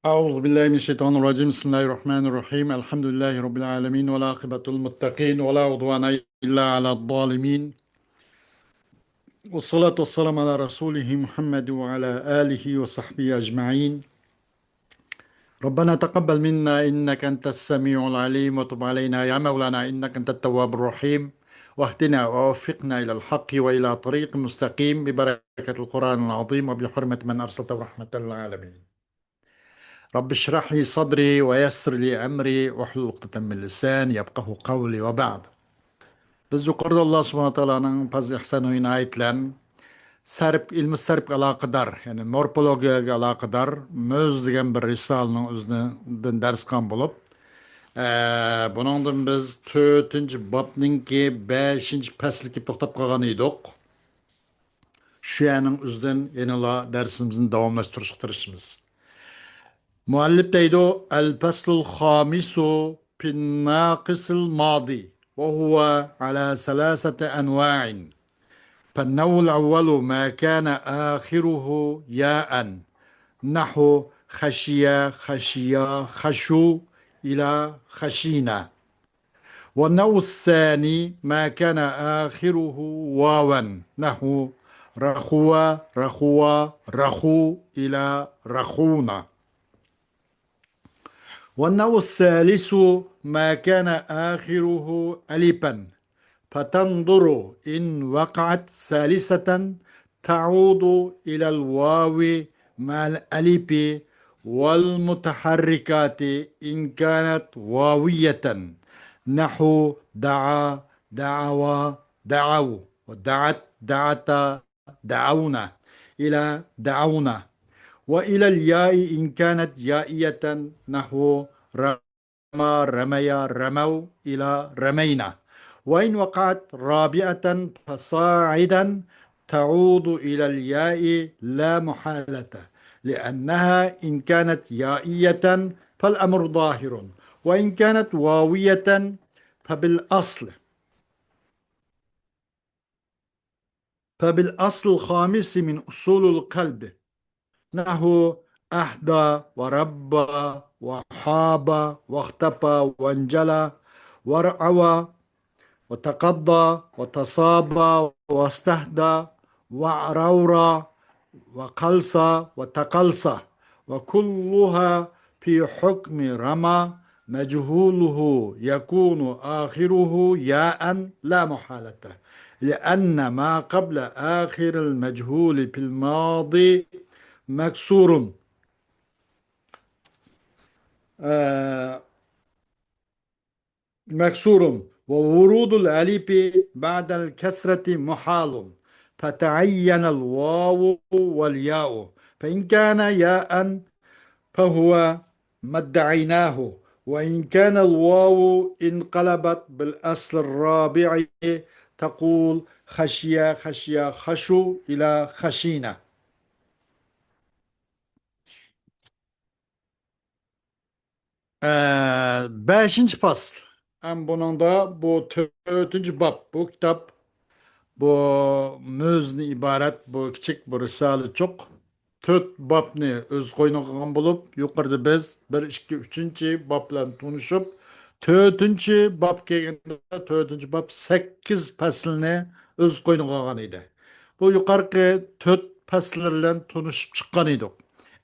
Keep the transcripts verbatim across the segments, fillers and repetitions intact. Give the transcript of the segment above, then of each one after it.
أعوذ بالله من الشيطان الرجيم. بسم الله الرحمن الرحيم. الحمد لله رب العالمين، والعاقبة للمتقين، ولا عدوان إلا على الظالمين. والصلاة والسلام على رسوله محمد وعلى آله وصحبه أجمعين. ربنا تقبل منا إنك أنت السميع العليم، وتب علينا يا مولانا إنك أنت التواب الرحيم، واهدنا ووفقنا إلى الحق وإلى طريق مستقيم ببركة القرآن العظيم وبحرمة من أرسلته رحمة للعالمين. رب اشرح لي صدري ويسر لي أمري واحلل عقدة من لساني يفقهوا قولي وبعد. بىز يۇقىرىدا ئاللا سۇبھانەھۇ ۋە تائالانىڭ پەزلى ئىھسانى ئىنايىتى بىلەن سەرپ، ئىلمى سەرپكە ئالاقىدار، يەنى مورفولوگىيەگە ئالاقىدار مۆز دېگەن بىر رىسالىنىڭ ئۆزىدىن دەرس قىلغان بولۇپ، ئە، بۇنىڭدىن بىز تۆتىنچى بابنىڭكى بەشىنچى پەسلىگە توختاپ قالغان ئىدۇق. شۇ يەرنىڭ ئۆزىدىن يەنىلا دەرسىمىزنى داۋاملاشتۇرۇشقا تىرىشىمىز. مۇئەللىپ دەيدۇ: الفصل الخامس في الناقص الماضي، وهو على ثلاثة أنواع. فالنوع الأول ما كان آخره ياء، نحو خشي، خشيا، خشوا، إلى خشينا. والنوع الثاني ما كان آخره واوا، نحو رخوا، رخوا، رخوا، إلى رخونا. والنوع الثالث ما كان آخره ألفا، فتنظر إن وقعت ثالثة تعود إلى الواو مع الألف والمتحركات إن كانت واوية، نحو دعا، دعوا، دعوا، ودعت، دعتا، دعونا، إلى دعونا، وإلى الياء إن كانت يائية، نحو رمى، رميا، رموا، إلى رمينا. وإن وقعت رابعة فصاعدا تعود إلى الياء لا محالة، لأنها إن كانت يائية فالأمر ظاهر، وإن كانت واوية فبالأصل، فبالأصل الخامس من أصول القلب، نحو أهدى وربى وحاب واختفى وانجلى وارعوى وتقضى وتصابى واستهدى وعرورى وقلصى وتقلصى، وكلها في حكم رمى مجهوله يكون آخره ياء لا محالة، لأن ما قبل آخر المجهول في الماضي مكسور، آه، مكسور، وورود الألف بعد الكسرة محال، فتعين الواو والياء، فإن كان ياء فهو ما ادعيناه، وإن كان الواو انقلبت بالأصل الرابع تقول خشيا، خشيا، خشوا، إلى خشينا. ئە، بەشىنچى پاسىل. ھەم بۇنىڭدا بۇ تۆتىنچى باب. بۇ كىتاب، بۇ مۆزدىن ئىبارەت، بۇ كىچىك، بۇ رىسالىچۇق تۆت بابنى ئۆز قوينىغا ئالغان بولۇپ، يۇقىرىدا بىز بىر، ئىككى، ئۈچىنچى باب بىلەن تونۇشۇپ، تۆتىنچى باب كەلگەندە، تۆتىنچى باب سەككىز پەسىلنى ئۆز قوينىغا ئالغان ئىدى. بۇ يۇقىرىقى تۆت پەسىللەر بىلەن تونۇشۇپ چىققان ئىدۇق.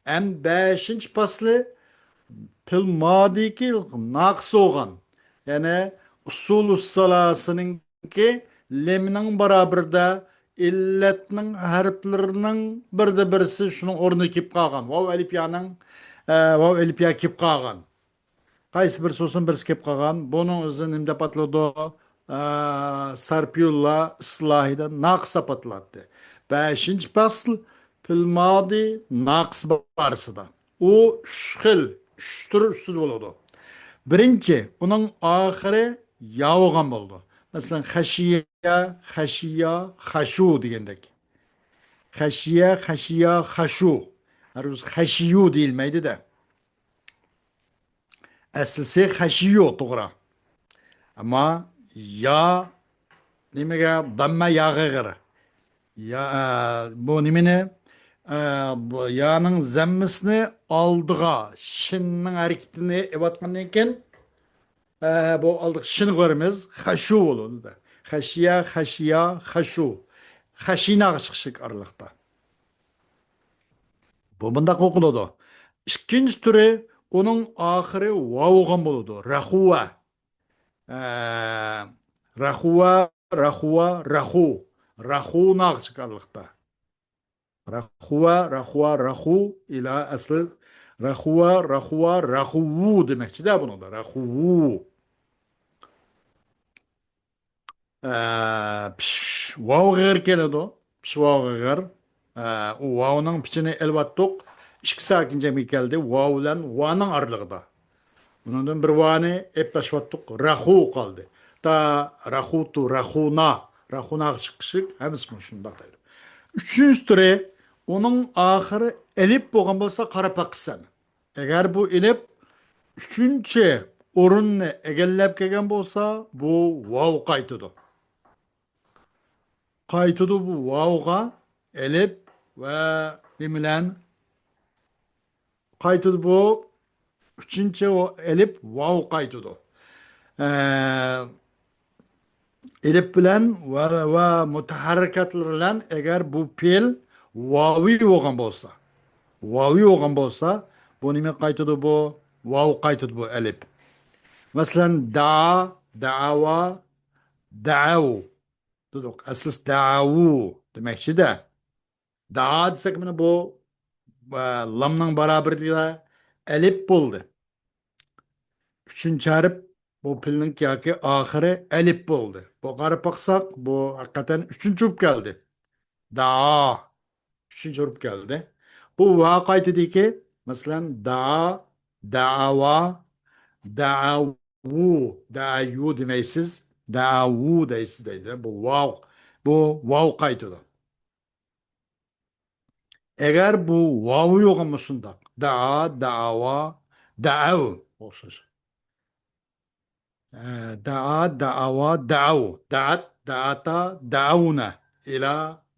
ئەمدى بەشىنچى پەسلى پىل مادىكى ناقىس بولغان، يەنى ئۇسۇلۇ سالاسىنىڭكى لېمنىڭ بارابىرىدا ئىللەتنىڭ ھەرپلىرىنىڭ بىردە بىرسى شۇنىڭ ئورنىغا كېلىپ قالغان. ۋاۋ ئەلىپيانىڭ، ئە، ۋاۋ ئەلىپيا كېلىپ قالغان. قايسى بىرسى بولسۇن، بىرسى كېلىپ قالغان. بۇنىڭ ئۆزى نېمە دەپ ئاتىلىدۇ؟ ئە، سەرپىيۇللار ئىسلاھىدا ناقىس دەپ ئاتىلاتتى. بەشىنچى پەسىل پىل مادى ناقىس بارىسىدا. ئۇ ئۈچ خىل، ئۈچ تۈر ئۈستىدە بولىدۇ. بىرىنچى، ئۇنىڭ ئاخىرى يا بولغان بولىدۇ. مەسىلەن، خەشىيە، خەشىيا، خەشۇ دېگەندەك. خەشىيە، خەشىيا، خەشۇ. ھەرگىز خەشىيۇ دېيىلمەيدۇ-دە. ئەسلىسى خەشىيۇ، توغرا. ئەمما يا نېمىگە داممە ياغىغىر. يا، ئە، بۇ نېمىنى؟ ئە، بۇ يانىڭ زەممىسىنى ئالدىغا، شىننىڭ ھەرىكىتىنى ئېلىۋاتقاندىن كېيىن، ئە، بۇ ئالدىغا شىن كۆرىمىز، خەشۇ بولىدۇ. خەشىيە، خەشىيا، خەشۇ. خەشىناغا چىقىشلىق ئارىلىقتا. بۇ مۇنداق ئوقۇلىدۇ. ئىككىنچى تۈرى، ئۇنىڭ ئاخىرى ۋاۋغا بولىدۇ. رەخۇۋە. ئە، رەخۇۋە، رەخۇۋە، رەخۇ. رەخۇناغا چىقىشلىق ئارىلىقتا. رەخۇۋە، رەخۇۋە، رەخۇ ئىلا ئەسلى رەخۇۋە، رەخۇۋە، رەخۇۋۇ دېمەكچىدە بۇنىڭدا. رەخۇۋۇ. ئە، پىش، ۋاۋ غەير كېلىدۇ. پىش ۋاۋ غەير. ئە، ئۇ ۋاۋنىڭ پىچىنى ئېلىۋەتتۇق. ئىككى ساكىن جەمگە كەلدى. ۋاۋ بىلەن ۋانىڭ ئارىلىقىدا. بۇنىڭدىن بىر ۋانى ئېلىپ تاشلىۋەتتۇق. رەخۇ قالدى. تا، رەخۇتۇ، رەخۇنا. رەخۇناغا چىقىشلىق ھەممىسى شۇنداق دەيدۇ. ئۈچىنچى تۈرى، ئۇنىڭ ئاخىرى ئېلىپ بولغان بولسا، قارا پاقىسەن. ئەگەر بۇ ئېلىپ ئۈچىنچى ئورۇننى ئىگىلەپ كەلگەن بولسا، بۇ ۋاۋ قايتىدۇ. قايتىدۇ بۇ ۋاۋغا، ئېلىپ ۋە نېمە بىلەن قايتىدۇ بۇ؟ ئۈچىنچى ئېلىپ ۋاۋ قايتىدۇ. ئە، ئېلىپ بىلەن ۋە، ۋە مۇتەھەررىكاتلار بىلەن، ئەگەر بۇ پېئىل ۋاۋىي بولغان بولسا، ۋاۋىي بولغان بولسا، بۇ نېمە قايتىدۇ بۇ؟ ۋاۋ قايتىدۇ بۇ ئېلىپ. مەسىلەن، دەئا، دەئاۋا، دەئەۋ دېدۇق. ئەسلىسى دەئەۋۇ دېمەكچىدە. دەئا دېسەك، مانا بۇ، ئە، لامنىڭ بارابىرىدە ئەلىپ بولدى. ئۈچىنچى ھەرپ بۇ پېئىلنىڭ ياكى ئاخىرى ئەلىپ بولدى. بۇ قاراپ باقساق، بۇ ھەقىقەتەن ئۈچىنچى بولۇپ كەلدى. دەئا. ئۈچىنچى بولۇپ كەلدى. بۇ ۋا قايتىدىكى، مەسىلەن، دەئا، دەئاۋا، دەئەۋۇ، دەئەيۇ دېمەيسىز، دەئەۋۇ دەيسىز دەيدۇ. بۇ ۋاۋ، بۇ ۋاۋ قايتىدۇ. ئەگەر بۇ ۋاۋ يوغان مۇشۇنداق. دەئا، دەئاۋا، دەئەۋ ئوخشاش. ئە، دەئا، دەئاۋا، دەئەۋ، دەئەت، دەئاتا، دەئەۋنە، ئىلا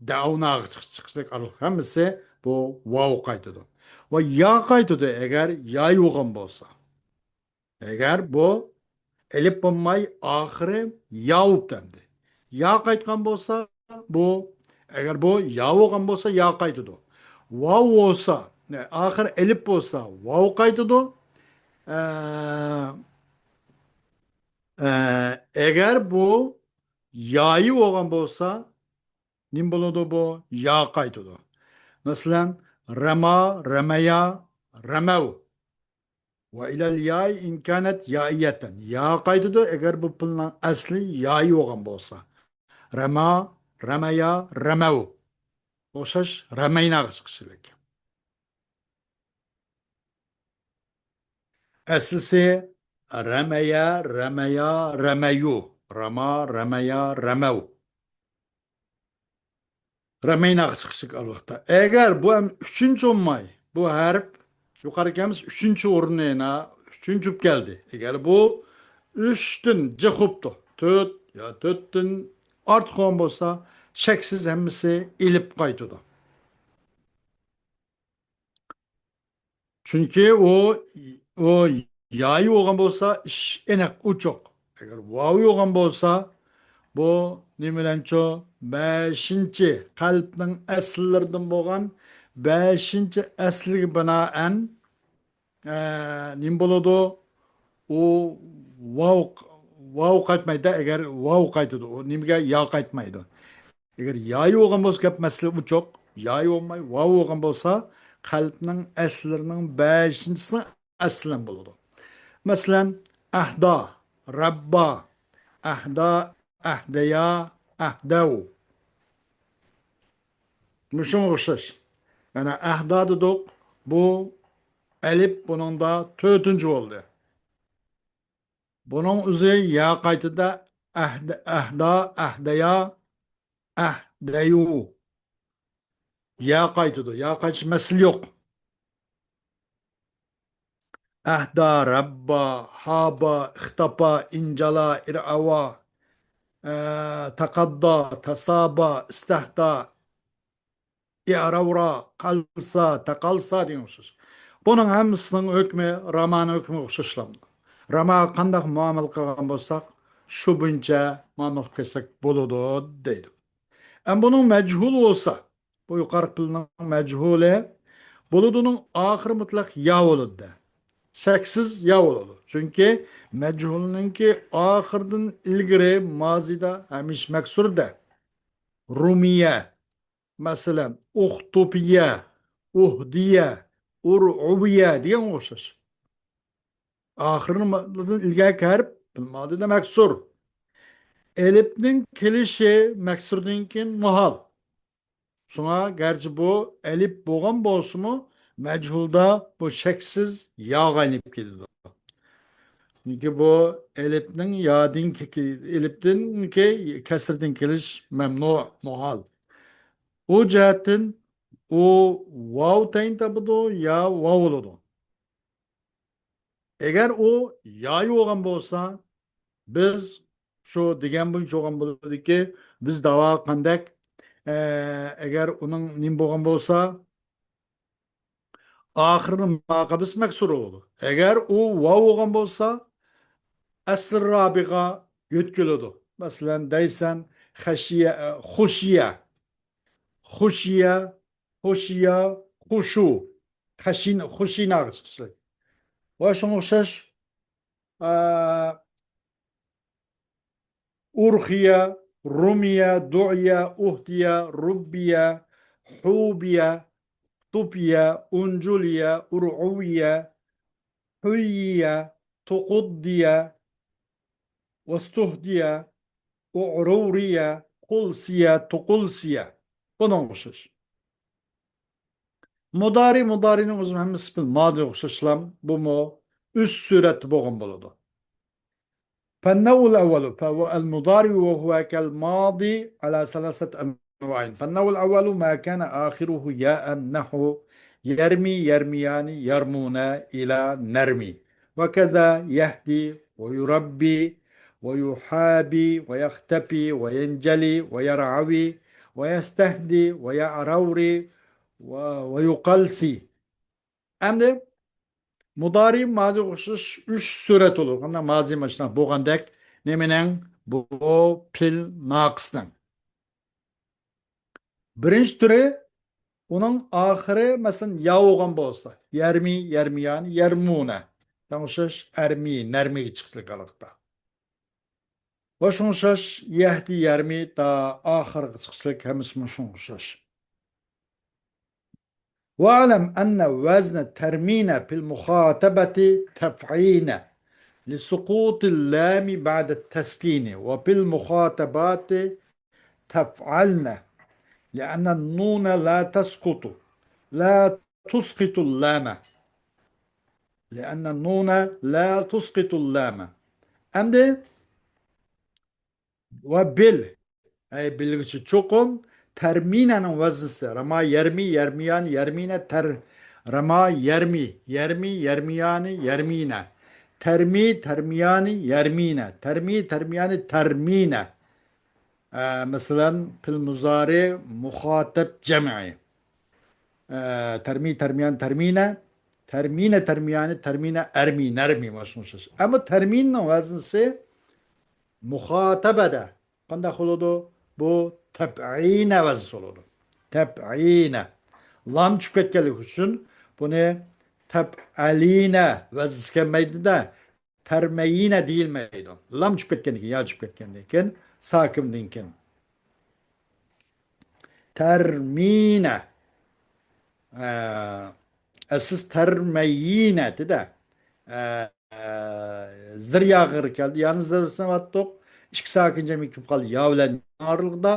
دەئەۋناغا چىق-، چىقىشلىق ئارىلىق ھەممىسى بۇ ۋاۋ قايتىدۇ. ۋە يا قايتىدۇ، ئەگەر يا يوغان بولسا. ئەگەر بۇ ئېلىپ بولماي ئاخىرى يا بولۇپ كەلدى. يا قايتقان بولسا، بۇ، ئەگەر بۇ يا بولغان بولسا، يا قايتىدۇ. ۋاۋ بولسا، ئاخىرى ئېلىپ بولسا، ۋاۋ قايتىدۇ. ئە، ئە، ئەگەر بۇ يايى بولغان بولسا، نېمە بولىدۇ بۇ؟ يا قايتىدۇ. مەسىلەن، رەما، رەمەيا، رەمەۋ. ۋە ئىلەل ياي ئىن كانەت يائىيەتەن. يا قايتىدۇ، ئەگەر بۇ پېئىلنىڭ ئەسلى يايى بولغان بولسا. رەما، رەمەيا، رەمەۋ. ئوخشاش رەمەيناغا چىقىشلىق. ئەسلىسى رەمەيە، رەمەيا، رەمەيۇ. رەما، رەمەيا، رەمەۋ. رەمەيناغا چىقىشلىق ئارىلىقتا. ئەگەر بۇ ھەم ئۈچىنچى بولماي، بۇ ھەرپ يۇقىرىقى ھەممىسى ئۈچىنچى ئورۇننى يەنە ئۈچىنچى بولۇپ كەلدى. ئەگەر بۇ ئۈچتىن جىق بوپتۇ، تۆت يا تۆتتىن ئارتۇق بولغان بولسا، شەكسىز ھەممىسى ئېلىپ قايتىدۇ. چۈنكى ئۇ، ئۇ يايى بولغان بولسا، ئىش ئېنىق، ئوچۇق. ئەگەر ۋاۋى بولغان بولسا، بۇ نېمە بىلەنچۇ؟ بەشىنچى، قەلبنىڭ ئەسلىلىرىدىن بولغان بەشىنچى ئەسلىگە بىنائەن، ئە، نېمە بولىدۇ؟ ئۇ ۋاۋ، ۋاۋ قايتمايدۇ، ئەگەر ۋاۋ قايتىدۇ، ئۇ نېمىگە؟ يا قايتمايدۇ. ئەگەر يايى بولغان بولسا، گەپ مەسىلە ئوچۇق. يايى بولماي، ۋاۋ بولغان بولسا، قەلبنىڭ ئەسلىلىرىنىڭ بەشىنچىسىنىڭ ئەسلى بولىدۇ. مەسىلەن، ئەھدا، رەببا، ئەھدا، ئەھدەيا، ئەھدەۋ. مۇشۇنىڭغا ئوخشاش. يەنى ئەھدا دېدۇق، بۇ ئەلىپ بۇنىڭدا تۆتىنچى بولدى. بۇنىڭ ئۆزى يا قايتىدۇ، ئەھد-، ئەھدا، ئەھدەيا، ئەھدەيۇ. يا قايتىدۇ، يا قايتىش مەسىلە يوق. ئەھدا، رەببا، ھابا، ئىختەپا، ئىنجالا، ئىرئاۋا، ئە، تەقەددا، تەسابا، ئىستەھدا، ئىئراۋرا، قالسا، تاقالسا دېگەن ئوخشاش. بۇنىڭ ھەممىسىنىڭ ھۆكمى رامانىڭ ھۆكمىگە ئوخشاشلا. راماغا قانداق مۇئامىلە قىلغان بولساق، شۇ بويىچە مۇئامىلە قىلىپ كەتسەك بولىدۇ دەيدۇ. ئەمما بۇنىڭ مەجھۇلى بولسا، بۇ يۇقىرىقى پېئىلنىڭ مەجھۇلى، بولىدۇنىڭ ئاخىرى مۇتلەق يا بولىدۇ. شەكسىز يا بولىدۇ. چۈنكى مەجھۇلنىڭكى ئاخىرىدىن ئىلگىرى مازىدا ھەمىشە مەكسۇردە. رۇمىيە، مەسىلەن، ئۇختۇپىيە، ئۇھدىيە، ئۇرئۇۋىيە دېگەنگە ئوخشاش. ئاخىرىدىن ئىلگىرىكى ھەرپ مازىدا مەكسۇر. ئەلىپنىڭ كېلىشى مەكسۇردىن كېيىن مۇھال. شۇڭا گەرچە بۇ ئەلىپ بولغان بولسىمۇ، مەجھۇلدا بۇ شەكسىز ياغا ئايلىنىپ كېتىدۇ. چۈنكى بۇ ئەلىپنىڭ يادىن كېكى-، ئەلىپتىنكى كەسىردىن كېلىش مەمنۇ، مۇھال. ئۇ جەھەتتىن ئۇ ۋاۋ تەيىن تاپىدۇ يا ۋاۋ بولىدۇ. ئەگەر ئۇ ياي بولغان بولسا، بىز شۇ دېگەن بويىچە بولغان بولىدۇكى، بىز داۋا قىلغاندەك، ئە، ئەگەر ئۇنىڭ نېمە بولغان بولسا، ئاخىرىنى ماقابىس مەكسۇر بولىدۇ. ئەگەر ئۇ ۋاۋ بولغان بولسا، ئەسلى رابىغا يۆتكىلىدۇ. مەسىلەن، دەيسەن، خەشىيە، ئە، خۇشىيە، خۇشىيە، خۇشىيا، خۇشۇ، خەشىن-، خۇشىناغا چىقىشلىق. ۋە شۇڭا ئوخشاش، ئە، ئۇرخىيە، رۇمىيە، دۇئىيە، ئۇھدىيە، رۇببىيە، خۇبىيە، طۇپىيە، ئۇنجۇلىيە، ئۇرئۇۋىيە، خۇييە، تۇقۇددىيە، ۋەستۇھدىيە، ئۇرۇرىيە، قۇلسىيە، تۇقۇلسىيە. بۇنىڭغا ئوخشاش. مۇدارى، مۇدارىنىڭ ئۆزى ھەممىسى بىر مادىغا ئوخشاشلا، بۇمۇ ئۈچ سۈرەتتە بولغان بولىدۇ. فالنوع الأول، فهو المضارع وهو كالماضي على ثلاثة أنواع. فالنوع الأول ما كان آخره ياء نحو يرمي، يرميان، يرمون، إلى نرمي. وكذا يهدي ويربي ويحابي ويختفي وينجلي ويرعوي ويستهدي ويعروري و-، ويقلسي. ئەمدى مۇدارى مازىغا ئوخشاش ئۈچ سۈرەت بولىدۇ. قانداق مازى ماشۇنداق بولغاندەك نېمىنىڭ؟ بۇ پېئىل ناقىسنىڭ. بىرىنچى تۈرى، ئۇنىڭ ئاخىرى، مەسىلەن، يا بولغان بولسا، يەرمى، يەرمىيان، يەرمۇنە. شۇڭا ئوخشاش ئەرمى، نەرمىگە چىقتى قالاقتا. ۋە شۇڭا ئوخشاش يەھدى، يەرمى، تا ئاخىرىغا چىقىشلىق ھەممىسى شۇڭا ئوخشاش. واعلم أن وزن ترمين في المخاطبة تفعين لسقوط اللام بعد التسكين، وفي المخاطبات تفعلن لأن النون لا تسقط، لا تسقط اللام، لأن النون لا تسقط اللام. ئەمدى ۋە بىل، ئەي بىلگۈچى چوقۇم، تەرمىنەنىڭ ۋەزنىسى، رەما يەرمى، يەرمىيانى، يەرمىنە، تەر، رەما يەرمى، يەرمى، يەرمىيانى، يەرمىنە، تەرمى، تەرمىيانى، يەرمىنە، تەرمى، تەرمىيانى، تەرمىنە. ئە، مەسىلەن، پېئىل مۇزارى مۇخاتەب جەمئى. ئە، تەرمى، تەرمىيان، تەرمىنە، تەرمىنە، تەرمىيانى، تەرمىنە، ئەرمى، نەرمى، مانا شۇنىڭ ئوخشاش. ئەمما تەرمىننىڭ ۋەزنىسى مۇخاتەبەدە قانداق بولىدۇ؟ بۇ تەپئىنە ۋەزنىسى بولىدۇ. تەپئىنە. لام چۈشۈپ كەتكەنلىكى ئۈچۈن بۇنى تەپئەلىنە ۋەزنىسى كەلمەيدۇ-دە، تەرمەينە دېيىلمەيدۇ. لام چۈشۈپ كەتكەندىن كېيىن، يا چۈشۈپ كەتكەندىن كېيىن، ساكىندىن كېيىن. تەرمىنە. ئە، ئە، سىز تەرمەينە دېدى. ئە، ئە، زىر ياغىرى كەلدى. يەنى زىرسىنى ئاتتۇق. ئىككى ساكىن جەمئىي كېلىپ قالدى. يا بىلەن ئارىلىقىدا.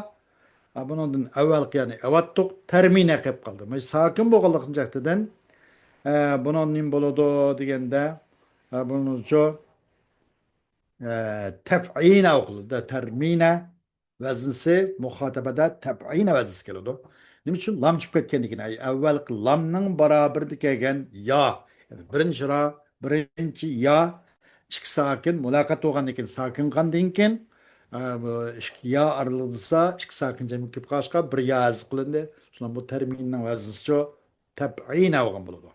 ئە، بۇنىڭدىن ئەۋۋەلقى يەنى ئەۋەتتۇق. تەرمىنە قېلىپ قالدى. مانا ساكىن بولغانلىقىنىڭ جەھىتىدىن، ئە، بۇنىڭ نېمە بولىدۇ دېگەندە، ئە، بۇنىڭچۇ، ئە، تەفئىنە ئوقۇلىدۇ. تەرمىنە ۋەزنىسى مۇخاتەبەدە تەپئىنە ۋەزنىسى كېلىدۇ. نېمە ئۈچۈن؟ لام چۈشۈپ كەتكەندىن كېيىن، ئەي، ئەۋۋەلقى لامنىڭ بارابىرىدا كەلگەن يا، يەنى بىرىنچى را، بىرىنچى يا، ئىككى ساكىن مۇلاقات بولغاندىن كېيىن، ساكىن قاندىن كېيىن، ئە، بۇ ئىككى يا ئارىلىقتا، ئىككى ساكىن جەمگە كېلىپ قالغاچقا بىر يا ھەزىپ قىلىندى. شۇنىڭ بۇ تەرمىننىڭ ۋەزنىسىچۇ؟ تەپئىنە بولغان بولىدۇ.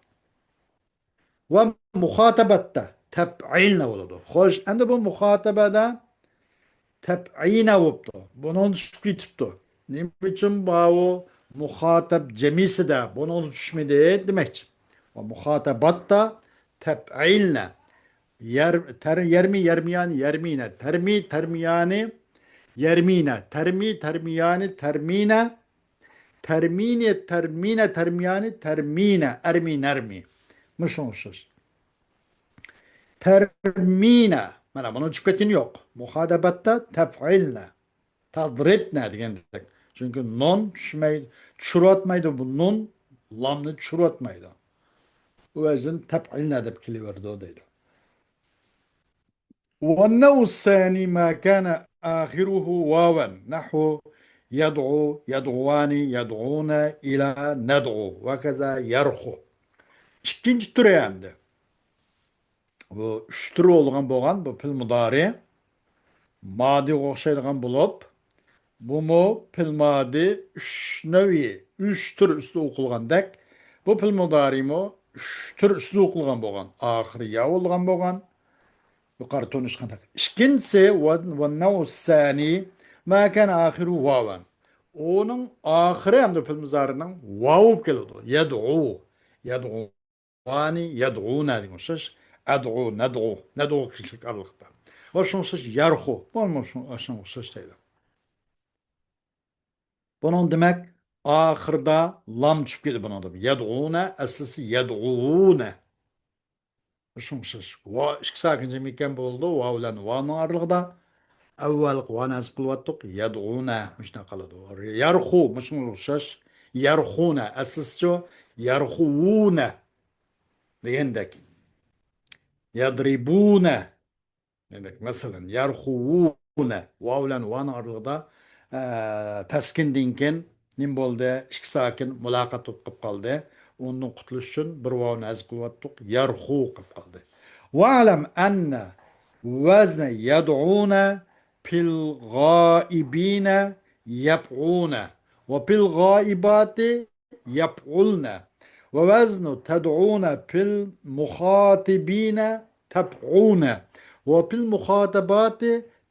ۋە مۇخاتەبەتتە تەپئىلنە بولىدۇ. خوش، ئەمدى بۇ مۇخاتەبەدە تەپئىنە بوپتۇ. بۇنىڭ چۈشۈپ كېتىپتۇ. نېمە ئۈچۈن باۋۇ مۇخاتەب جەمئىسىدە بۇنىڭ چۈشمىدى دېمەكچى. ۋە مۇخاتەبەتتە تەپئىلنە. يەر، تەر، يەرمى، يەرمىيانى، يەرمىنە. تەرمى، تەرمىيانى، يەرمىنە. تەرمى، تەرمىيانى، تەرمىنە. تەرمىنى، تەرمىنە، تەرمىيانى، تەرمىنە. ئەرمى، نەرمى. مۇشۇ ئوخشاش. تەرمىنە. مانا بۇنى چۈشۈپ كەتكىنى يوق. مۇخاتەبەتتە تەپئىلنە. تەزرىبنە دېگەندەك. چۈنكى نۇن چۈشمەيدۇ، چۈشۈرۈۋاتمايدۇ. بۇ نۇن لامنى چۈشۈرۈۋاتمايدۇ. ئۇ ۋەزىن تەپئىلنە دەپ كېلىۋېرىدۇ دەيدۇ. والنوع الثاني ما كان آخره واوا، نحو يدعو، يدعوان، يدعون، إلى ندعو، وكذا يرخو. ئىككىنچى تۈرى ئەمدى. بۇ ئۈچ تۈر بولغان بولغان، بۇ پېئىل مۇدارى مادىغا ئوخشايدىغان بولۇپ، بۇمۇ پېئىل مادى ئۈچ نەۋى، ئۈچ تۈر ئۈستىدە ئوقۇلغاندەك، بۇ پېئىل مۇدارىمۇ ئۈچ تۈر ئۈستىدە ئوقۇلغان بولغان. ئاخىرى يا بولغان بولغان، يۇقىرى تونۇشقاندەك. ئىككىنچىسى، ۋە، والنوع الثاني ما كان آخره واوا. ئۇنىڭ ئاخىرى ھەمدە پېئىل مۇدارىنىڭ ۋاۋى بولۇپ كېلىدۇ. يەدئۇ، يەدئۇ. يەدئۇۋانى، يەدئۇۋنە دېگەن ئوخشاش. ئەدئۇ، نەدئۇ، نەدئۇ كىشىلىك ئارىلىقتا. ۋە شۇنىڭ ئوخشاش يەرخۇ. بۇمۇ شۇ-، شۇنىڭغا ئوخشاش دەيدۇ. بۇنىڭ دېمەك ئاخىرىدا لام چۈشۈپ كېتىدۇ بۇنىڭدا. يەدئۇۋنە، ئەسلىسى يەدئۇۋۇنە. شۇنىڭغا ئوخشاش. ۋا ئىككى ساكىن جەم ئىكەن بولىدۇ. ۋاۋ بىلەن ۋانىڭ ئارىلىقىدا. ئەۋۋەلقى ۋانى ھەزىپ قىلىۋاتتۇق. يەدئۇنە مۇشۇنداق قالىدۇ. يەرخۇ مۇشۇنىڭغا ئوخشاش. يەرخۇنە. ئەسلىسىچۇ؟ يەرخۇۋۇنە دېگەندەك. يەدرىبۇنە دېگەندەك. مەسىلەن، يەرخۇۋۇنە. ۋاۋ بىلەن ۋانىڭ ئارىلىقىدا، ئە، تەسكىندىن كېيىن نېمە بولدى؟ ئىككى ساكىن مۇلاقات بولۇپ قالدى. ئۇندىن قۇتۇلۇش ئۈچۈن بىر ۋاۋنى ھەزىپ قىلىۋاتتۇق. يەرخۇ قىلىپ قالدى. واعلم أن وزن يدعون في الغائبين يفعون، وفي الغائبات يفعلن، ووزن تدعون في المخاطبين تفعون، وفي المخاطبات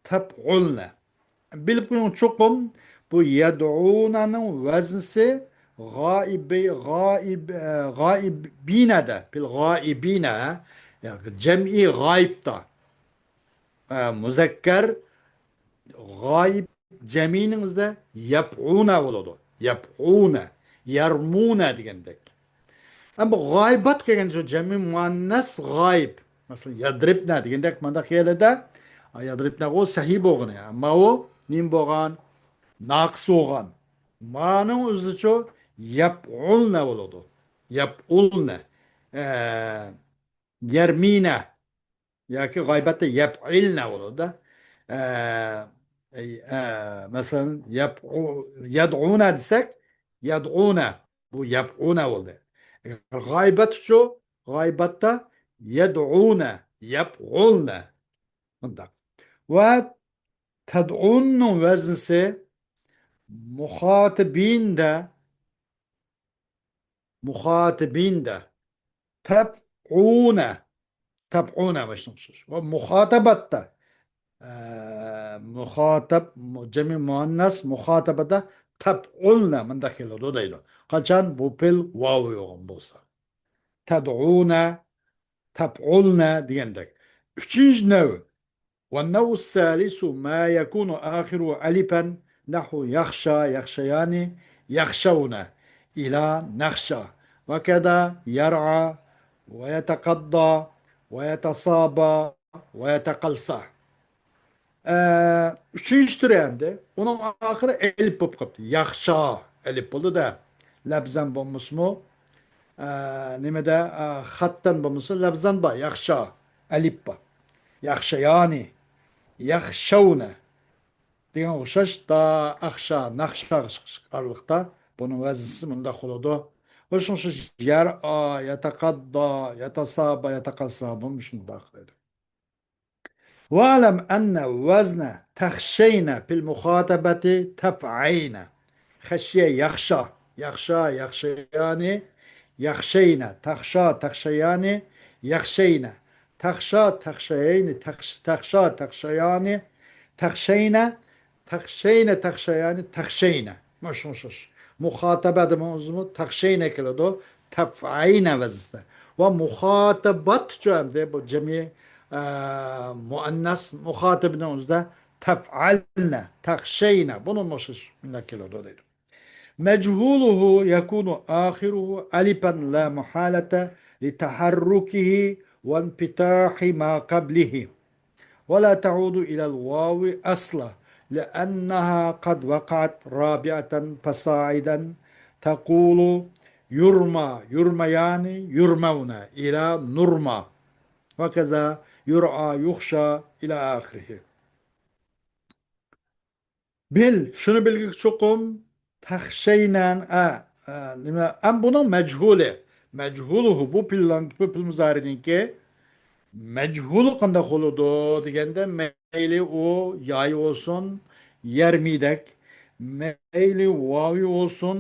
تفعلن. بىلىپ قويۇڭ چوقۇم، بۇ يەدئۇنەنىڭ ۋەزنىسى غائىبى، غائىب، ئە، غائىبىنەدە، پىل غائىبىنە، ياكى جەمئىي غايىبتا. ئە، مۇزەككەر غايىب جەمئىينىڭ ئىزىدە يەپئۇنە بولىدۇ. يەپئۇنە، يەرمۇنە دېگەندەك. ئەمما بۇ غايىبات كەلگەندە شۇ جەمئىي مۇئەننەس غايىب. مەسىلەن، يەدرىبنە دېگەندەك مانداق يەرلەردە، ئا، يەدرىبنە ئۇ سەھىھ بولغىنى. ئەمما ئۇ نېمە بولغان؟ ناقىس بولغان. مانىڭ ئۆزىچۇ يەپئۇلنە بولىدۇ. يەپئۇلنە. ئە، يەرمىنە. ياكى غايىبەتتە يەپئىلنە بولىدۇ-دە. ئە، ئە، مەسىلەن، يەپئۇ-، يەدئۇنە دېسەك، يەدئۇنە. بۇ يەپئۇنە بولدى. غايىبەتتىچۇ؟ غايىبەتتە يەدئۇنە، يەپئۇلنە. مۇنداق. ۋە تەدئۇننىڭ ۋەزنىسى مۇخاتىبىندە مۇخاتىبىندە. تەپئۇنە. تەپئۇنە مۇشۇنىڭغا ئوخشاش. ۋە مۇخاتەبەتتە. ئە، مۇخاتەب، مۇ-، جەمئىي مۇئەننەس مۇخاتەبەتتە تەپئۇلنە مۇنداق كېلىدۇ دەيدۇ. قاچان بۇ پېئىل ۋاۋى يوغان بولسا. تەدئۇنە، تەپئۇلنە دېگەندەك. ئۈچىنچى نەۋ. والنوع الثالث ما يكون آخره ألفا نحو يخشى، يخشيان، يخشون إلى نخشى، وكذا يرعى ويتقضى ويتصابى ويتقلصى. ئە، ئۈچىنچى تۈرى ئەمدى. ئۇنىڭ ئاخىرى ئەلىپ بولۇپ قاپتۇ. ياخشا ئەلىپ بولدى-دە. لەپزەن بولمىسىمۇ، ئە، نېمىدە، ئە، خەتتەن بولمىسا لەپزەن بار، ياخشا ئەلىپ بار. ياخشىيانى، ياخشەۋنە دېگەن ئوخشاش، تا ئاخشا، ناخشاغا چىقىش ئارىلىقتا بۇنىڭ ۋەزنىسى مۇنداق بولىدۇ. ۋە شۇنىڭ ئوخشاش يەرئا، يەتەقەددا، يەتەسابا، يەتەقەلسابا مۇشۇنداق دەيدۇ. واعلم أن وزن تخشين في المخاطبة تفعين. خشية يخشى، يخشى يخشيان، يخشين، تخشى تخشيان، يخشين، تخشى تخشيين، تخش-، تخشى تخشيان، تخشين، تخشين تخشيان، تخشين. مۇشۇ ئوخشاش. مۇخاتەبەدىمۇ ئۆزىمۇ تەخشەينە كېلىدۇ. تەفئەينە ۋەزنىدە. ۋە مۇخاتەبەتچۇ ئەمدى بۇ جەمئىي، ئە، مۇئەننەس مۇخاتەبىنىڭ ئۆزىدە تەفئەلنە، تەخشەينە. بۇنىمۇ ئوخشاش مۇنداق كېلىدۇ دەيدۇ. مەجھۇلۇھۇ يەكۇنۇ ئاخىرۇھۇ ئەلىپەن لا مۇھالەتە لىتەھەررۇكىھى ۋەنپىتاھى ما قەبلىھى. ولا تعود إلى الواو أصلا لأنها قد وقعت رابعة فصاعدا تقول يرمى، يرميان، يرمون، إلى نرمى. وكذا يرعى، يخشى، إلى آخره. بىل، شۇنى بىلگىلى چوقۇم، تەخشەينەن، ئە، ئە، نېمە، ئەم بۇنىڭ مەجھۇلى. مەجھۇلۇھۇ، بۇ پېئىل، بۇ پېئىل مۇزارىنىڭكى مەجھۇلى قانداق بولىدۇ دېگەندە، مەيلى ئۇ ياي بولسۇن، يەرمىدەك، مەيلى ۋاۋى بولسۇن،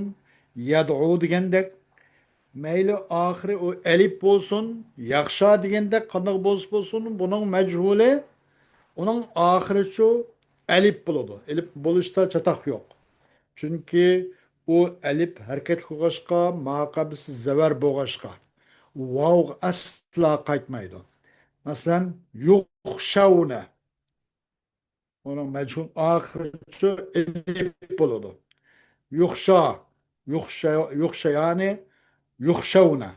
يەدئۇ دېگەندەك، مەيلى ئاخىرى ئۇ ئەلىپ بولسۇن، ياخشا دېگەندەك قانداق بولسا بولسۇن، بۇنىڭ مەجھۇلى، ئۇنىڭ ئاخىرىچۇ ئەلىپ بولىدۇ. ئەلىپ بولۇشتا چاتاق يوق. چۈنكى ئۇ ئەلىپ ھەرىكەتلىك بولغاچقا، ما قەبلىسى زەۋەر بولغاچقا، ۋاۋغا ئەسلا قايتمايدۇ. مەسىلەن، يۇخشەۋنە. ئۇنىڭ مەجھۇل ئاخىرىچۇ ئېلىپ بولىدۇ. يۇخشا، يۇخشا، يۇخشايانى، يۇخشەۋنە.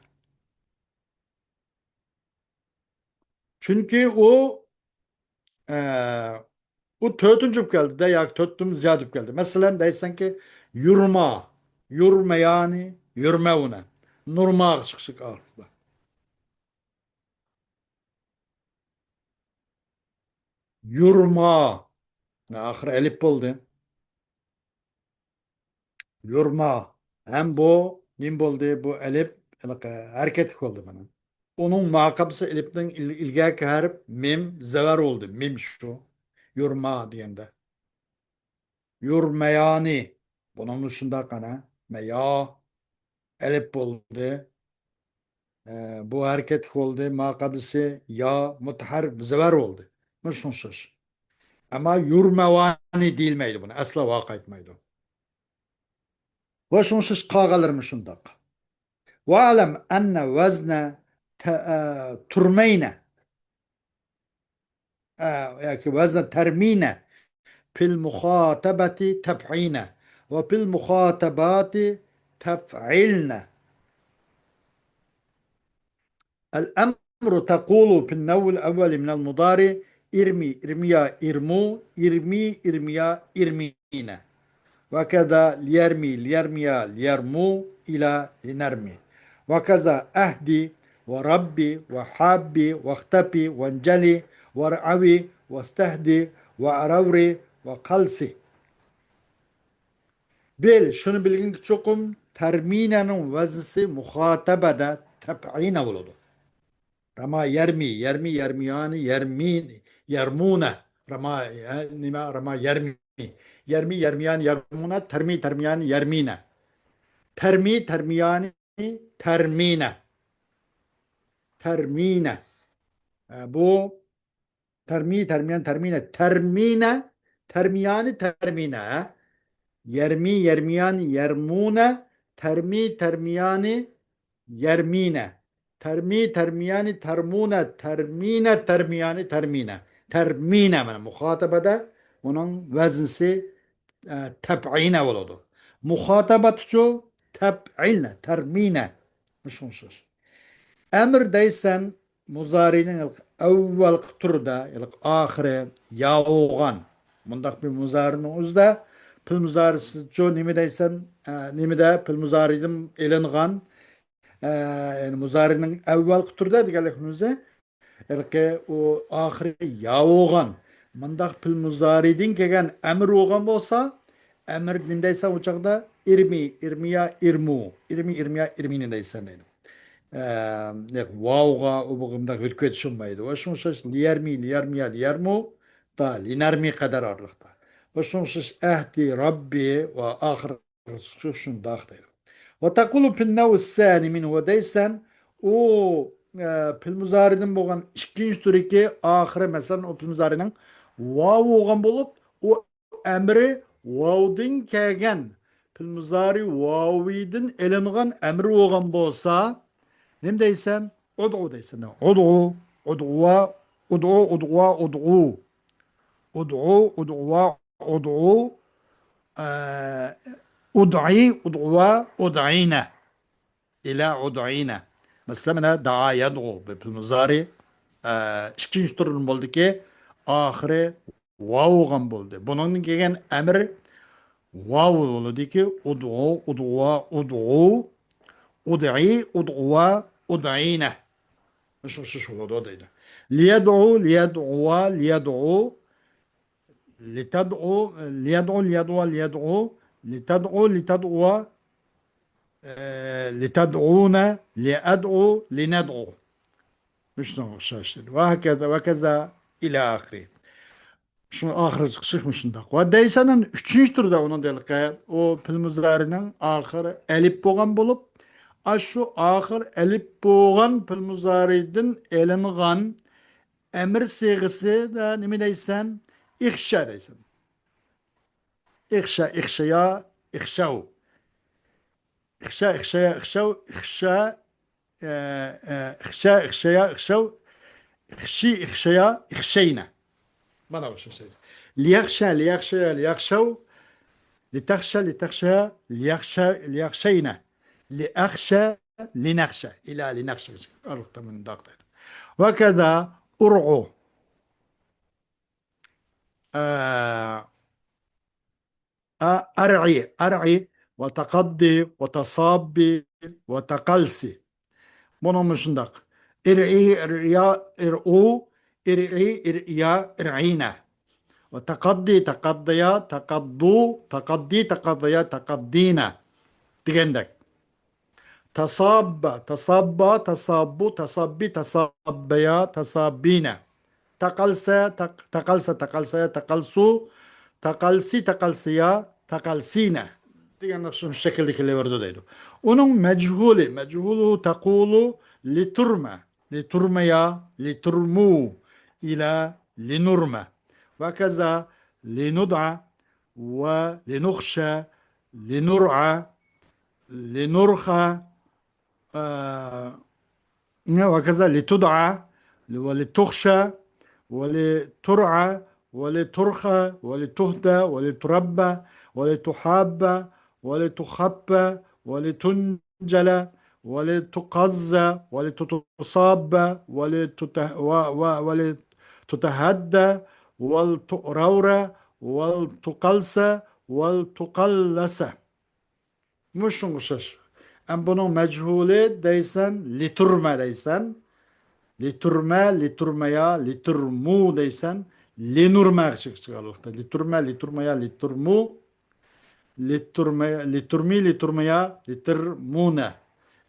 چۈنكى ئۇ، ئە، ئۇ تۆتىنچى بولۇپ كەلدى-دە، ياكى تۆتتىن زىيادە بولۇپ كەلدى. مەسىلەن، دەيسەنكى، يۇرما، يۇرمەيانى، يۇرمەۋنە. نۇرماغا چىقىشلىق ئاخىردا. يۇرما. ئاخىرى ئەلىپ بولدى. يۇرما. ھەم بۇ نېمە بولدى؟ بۇ ئەلىپ ھېلىقى ھەرىكەتلىك بولدى مانا. ئۇنىڭ ماقابىسى ئېلىپنىڭ ئىل-، ئىلگەركى ھەرپ مىم زەۋەر بولدى. مىم شۇ. يۇرما دېگەندە. يۇرمەيانى. بۇنىڭمۇ شۇنداق ئەنە. مەيا. ئەلىپ بولدى. ئە، بۇ ھەرىكەتلىك بولدى. ماقابىسى يا مۇتەھەررىك زەۋەر بولدى. مۇشۇنىڭ ئوخشاش. ئەمما يۇرمەۋانى دېيىلمەيدۇ بۇنى. ئەسلا ۋا قايتمايدۇ. ۋە شۇنىڭ ئوخشاش قالغانلىرىمۇ شۇنداق. ۋەئلەم ئەننە ۋەزنە تە-، ئە، تۇرمەينە. ئە، ياكى ۋەزنە تەرمىنە. پىل مۇخاتەبەتى تەپئىنە. ۋە پىل مۇخاتەباتى تەپئىلنە. الأمر تقول في النوع الأول من المضارع: ارمي، ارميا، ارموا، ارمي، ارميا، ارمينا. وكذا ليرمي، ليرميا، ليرموا، إلى لنرمي. وكذا أهدي، وربي، وحابي، واختفي، وانجلي، وارعوي، واستهدي، وأروري، وقلسي. بىل، شۇنى بىلگىنكى چوقۇم، تەرمىنەنىڭ ۋەزنىسى مۇخاتەبەدە تەپئىنە بولىدۇ. رەما يەرمى، يەرمى يەرمىيانى، يەرمى يەرمۇنە. رەما، ئە، نېمە، رەما يەرمى. يەرمى يەرمىيانى يەرمۇنە، تەرمى تەرمىيانى يەرمىنە. تەرمى تەرمىيانى تەرمىنە. تەرمىنە. ئە، بۇ تەرمى، تەرمىيان، تەرمىنە. تەرمىنە، تەرمىيانى، تەرمىنە. يەرمى، يەرمىيان، يەرمۇنە. تەرمى، تەرمىيانى، يەرمىنە. تەرمى، تەرمىيانى، تەرمۇنە. تەرمىنە، تەرمىيانى، تەرمىنە. تەرمىنە، مانا، مۇخاتەبەدە ئۇنىڭ ۋەزنىسى، ئە، تەپئىنە بولىدۇ. مۇخاتەبەتچۇ؟ تەپئىنە، تەرمىنە. مۇشۇ ئوخشاش. ئەمر دەيسەن، مۇزارىنىڭ ئەۋۋەلقى تۈرىدە، يەنى ئاخىرى يا بولغان مۇنداق بىر مۇزارىنىڭ ئۆزىدە پېئىل مۇزارىسىچۇ نېمە دەيسەن، ئە، نېمىدە پېئىل مۇزارىدىن ئېلىنغان، ئە، يەنى مۇزارىنىڭ ئەۋۋەلقى تۈرىدە دېگەنلىكىمىز ھېلىقى ئۇ ئاخىرى يا بولغان مۇنداق پېئىل مۇزارىدىن كەلگەن ئەمر بولغان بولسا، ئەمر نېمە دەيسەن ئۇ چاغدا؟ ئىرمى، ئىرمىيا، ئىرمۇ. ئىرمى، ئىرمىيا، ئىرمىنى دەيسەن دەيدۇ. ئە، ياق، ۋاۋغا ئۇ بۇ مۇنداق يۆتكىۋېتىش بولمايدۇ. ۋە شۇنىڭ ئوخشاش لىيەرمى، لىيەرمىيە، لىيەرمۇ، تا، لىنەرمى قەدەر ئارىلىقتا. ۋە شۇنىڭ ئوخشاش ئەھدى رەببى ۋە ئاخىر شۇ شۇنداق دەيدۇ. ۋە تەقۇلۇ فىننەۋ سەنى مىنھۇ دەيسەن، ئۇ، ئە، پىل مۇزارىدىن بولغان ئىككىنچى تۈرىكى ئاخىرى، مەسىلەن، ئۇ پىل مۇزارىنىڭ ۋاۋى بولغان بولۇپ، ئۇ ئەمرى ۋاۋدىن كەلگەن، پىل مۇزارى ۋاۋىدىن ئېلىنغان ئەمرى بولغان بولسا، نېمە دەيسەن؟ ئۇدۇ دەيسەن. ئۇدۇ، ئۇدۇۋا، ئۇدۇ، ئۇدۇۋا، ئۇدۇ. ئۇدۇ، ئۇدۇۋا، ئۇدۇ. ئە، ئۇدئى، ئۇدۇۋا، ئۇدئىنە. ئىلە ئۇدئىنە. مەسىلەن، مانا دائا يەدئۇ بىر پىل مۇزارى، ئە، ئىككىنچى تۈرىدىن بولدىكى، ئاخىرى ۋاۋ بولغان بولدى. بۇنىڭدىن كېيىن ئەمر ۋاۋ بولىدىكى، ئۇدئۇ، ئۇدئۇۋا، ئۇدئۇ، ئۇدئى، ئۇدئۇۋا، ئۇدئىنە. مۇشۇ ئوخشاش بولىدۇ دەيدۇ. لىيەدئۇ، لىيەدئۇۋا، لىيەدئۇ، لىتەدئۇ، لىيەدئۇ، لىيەدئۇۋا، لىيەدئۇ، لىتەدئۇ، لىتەدئۇۋا، ئە، لىتەدئۇنە، لىئەدئۇ، لىنەدئۇ. مۇشۇنىڭغا ئوخشاش دېدى. ۋە ھاكەزا، ۋە كەزا ئىلە ئاخىرى. شۇ ئاخىرى چىقىشى مۇشۇنداق. ۋە دەيسەننىڭ ئۈچىنچى تۈرىدە ئۇنىڭ دېلىقى، ئۇ پىل مۇزارىنىڭ ئاخىرى ئەلىپ بولغان بولۇپ، ئاشۇ ئاخىر ئەلىپ بولغان پىل مۇزارىدىن ئېلىنغان ئەمر سىيغىسىدە نېمە دەيسەن؟ ئىخشا دەيسەن. ئىخشا، ئىخشىيا، ئىخشاۋ. ئىخشا، ئىخشىيا، ئىخشاۋ، ئىخشا، ئە، ئە، ئىخشا، ئىخشىيا، ئىخشاۋ، ئىخشى، ئىخشىيا، ئىخشەينە. مانا مۇشۇ شەكىل. لىيەخشا، لىيەخشىيا، لىيەخشاۋ، لىتەخشا، لىتەخشىيا، لىيەخشا، لىيەخشەينە. لىئەخشا، لىنەخشا. ئىلە لىنەخشا. ئارىلىقتا مۇنداق دەيدۇ. ۋە كەزا ئۇرغۇ. ئە، ئە، ئەرئى، ئەرئى، ۋە تەقەددى، ۋە تەساببى، ۋە تەقەلسى. بۇنىڭ مۇشۇنداق. ئىرئى، ئىرئىيا، ئىرئۇ، ئىرئى، ئىرئىيا، ئىرئىنە. ۋە تەقەددى، تەقەددىيا، تەقەددۇ، تەقەددى، تەقەددىيا، تەقەددىنە. دېگەندەك. تەساببە، تەساببا، تەساببۇ، تەساببى، تەساببەيا، تەساببىنە. تەقەلسە، تەق-، تەقەلسە، تەقەلسەيە، تەقەلسۇ، تەقەلسى، تەقەلسىيا، تەقەلسىنە. دېگەندەك شۇ شەكىلدە كېلىۋېرىدۇ دەيدۇ. ئۇنىڭ مەجھۇلى، مەجھۇلۇ تەقۇلۇ لىتۇرمە، لىتۇرمەيا، لىتۇرمۇ، ئىلە لىنۇرمە. ۋە كەزا لىنۇدئە، ۋە لىنۇخشە، لىنۇرئە، لىنۇرخە، ئە، ۋە كەزا لىتۇدئە، ۋە لىتۇخشە، ۋە لىتۇرئە، ۋە لىتۇرخە، ۋە لىتۇھدە، ۋە لىتۇرەببە، ۋە لىتۇحاببە، ۋە لىتۇخەببە، ۋە لىتۇنجەلە، ولتقز، ولتتصاب، ولتته-، و-، و-، ولتتهد، ولتؤرور، ولتقلس، ولتقلس. مۇشۇنىڭغا ئوخشاش. ئەمما بۇنىڭ مەجھۇلى دەيسەن، لىتۇرمە دەيسەن. لىتۇرمە، لىتۇرمەيا، لىتۇرمۇ دەيسەن. لىنۇرمە چىقىشىغا لىتۇرمە، لىتۇرمەيا، لىتۇرمۇ. لىتۇرمە، لىتۇرمى، لىتۇرمەيا، لىتۇرمۇنە.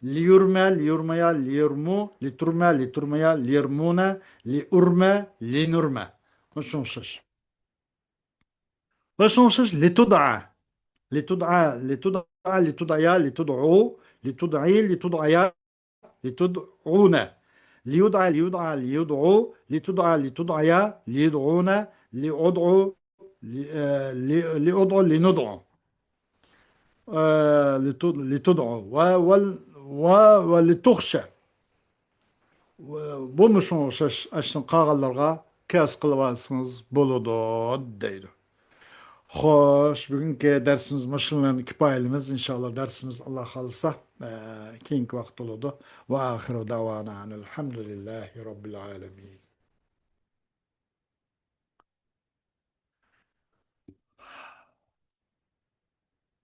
لىيۇرمە، لىيۇرمەيا، لىيۇرمۇ. لىتۇرمە، لىتۇرمەيا، لىيۇرمۇنە. لىئۇرمە، لىنۇرمە. مۇشۇنىڭغا ئوخشاش. مۇشۇنىڭغا ئوخشاش لىتۇدئە. لىتۇدئە، لىتۇدئە، لىتۇدئەيا، لىتۇدئۇ. لىتۇدئى، لىتۇدئەيا، لتدعون. ليدعى، ليدعى، ليدعو. لتدعى، لتدعيا، ليدعون. لأدعو، ل-، آه، ل-، لأدعو، لندعو. آه، لتد-، لتدعو. و-، ول-، و-، ولتخشى. بۇمۇ شۇڭا ئوخشاش، ئاشۇنىڭ قالغانلىرىغا قىياس قىلىۋالسىڭىز بولىدۇ، دەيدۇ. خوش، بۈگۈنكى دەرسىمىز مۇشۇنىڭ بىلەن كۇپايىلىمىز. ئىنشاللا دەرسىمىز، ئاللا خالىسا، ئە، كېيىنكى ۋاقىت بولىدۇ. وآخر دعوانا أن الحمد لله رب العالمين.